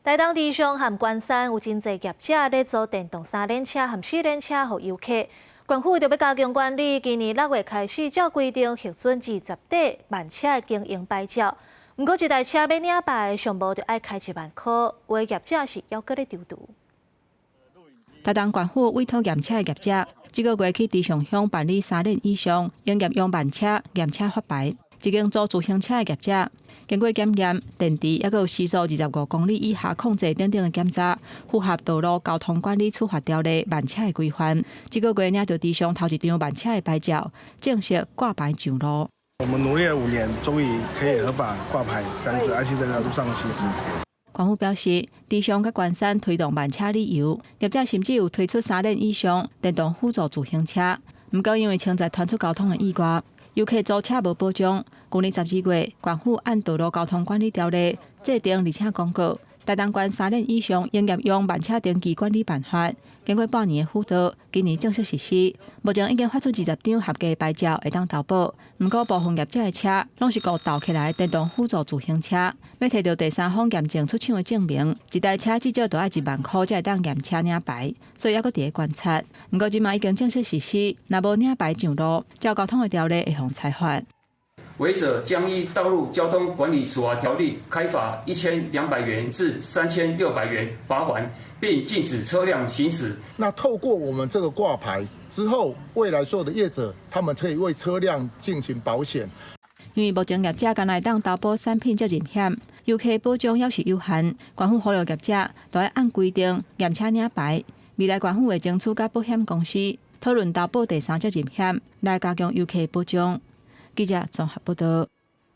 台東池上和關山有真濟業者咧租電動三輪車和四輪車予遊客。縣府為著欲加強管理，今年6月開始照規定核准20塊慢車的經營牌照。毋過一台車欲領牌，上無就愛開1萬箍，有的業者是猶閣咧躊躇。台東縣府委託驗車的業者，這個月去池上鄉辦理三輪以上營業用慢車驗車發牌。一間租自行車的業者，經過檢驗，電池猶閣有時速25公里以下控制等等的檢查，符合道路交通管理處罰條例慢車的規範。這個月領著池上頭一張慢車的牌照，正式掛牌上路。我們努力了5年，終於可以合法掛牌，這樣子安心在路上行駛。縣府表示，池上佮關山推動慢車旅遊，業者甚至有推出三輪以上電動輔助自行車。毋過因為潛在傳出交通的意外，遊客租車無保障。舊年12月，縣府按道路交通管理條例制定，而且公告台東縣三輪以上營業用慢車登記管理辦法，經過半年的輔導，今年正式實施。目前已經發出20張合格牌照，會當投保。毋過部分業者的車攏是閣鬥起來電動輔助自行車，欲提著第三方驗證出廠的證明，一台車至少都愛1萬箍才會當驗車領牌，所以猶閣佇咧觀察。毋過這馬已經正式實施，若無領牌上路，照交通的條例會予裁罰。違者將依《道路交通管理處罰條例》開罰1200元至3600元罰鍰，並禁止車輛行駛。那透過我們這個掛牌之後，未來所有的業者，他們可以為車輛進行保險。因為目前業者干焦會當投保產品責任險，遊客保障猶是有限。縣府呼籲業者都愛按規定驗車領牌。未來縣府會爭取佮保險公司討論投保第三責任險，來加強遊客保障。記者綜合報道。